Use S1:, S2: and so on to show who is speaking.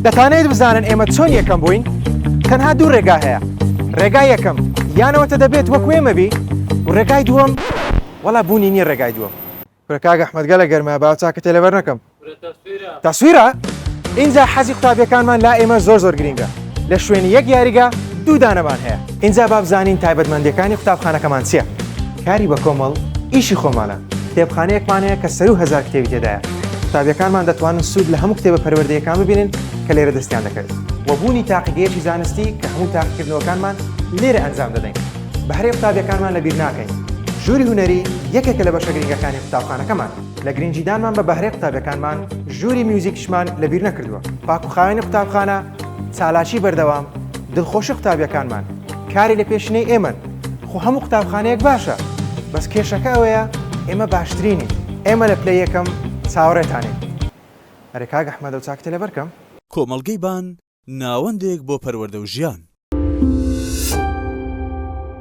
S1: دەتانەوێت بزانن ئێمە چۆن یەکەم بووین؟ تەنها دوو ڕێگا هەیە، ڕێگای یەکەم یان ئەوەتە دەبێت وەکو ئێمە بی و ڕێگای دووەم وەڵا بوونی نییە ڕێگای دووەم. کورە کاک ئەحمەد گەلە گەرمە با چاکەتێ لەبەر نەکەم.
S2: کورە تەسویرە.
S1: تەسویرە؟ ئینجا حەزی قوتابیەکانمان لا ئێمە زۆر زۆر گرینگە لە شوێنی یەک یاریگا دوو دانەمان هەیە ئینجا با بزانین تایبەتمەندیەکانی قوتابخانەکەمان چیە کاری بە کۆمەڵ ئیشی خۆمانە کتێبخانەیەکمان هەیە کە سەروو هەزار کتێبی تێدایە قوتابیەکانمان دەتوانن سوود لە هەموو کتێبە پەروەردەیەکان ببینن کە لێرە دەستیان دەکەوێت وە بوونی تاقیگەیەکی زانستی کە هەموو تاقیکردنەوەکانمان لێرە ئەنجام دەدەین بەهرەی قوتابیەکانمان لەبیر ناکەین ژووری هونەری یەکێکە لە بەشە گرنگەکانی قوتابخانەکەمان. لە گرنگیدانمان بە بەهرەی قوتابیەکانمان ژووری میوزیکیشمان لەبیر نەکردووە. پاک و خاوێنی قوتابخانە، چالاکی بەردەوام، دڵخۆشی قوتابیەکانمان، کاری لە پێشینەی ئێمەن. خۆ هەموو قوتابخانەیەک باشە، بەس کێشەکە ئەوەیە ئێمە باشترینین. ئێمە لە پلەی یەکەم چاوەڕێتانین. ئەرێ کاک ئەحمەد ئەو چاکتە لەبەر کەم؟
S3: کۆمەڵگەی بان، ناوەندێک بۆ پەروەردە و ژیان.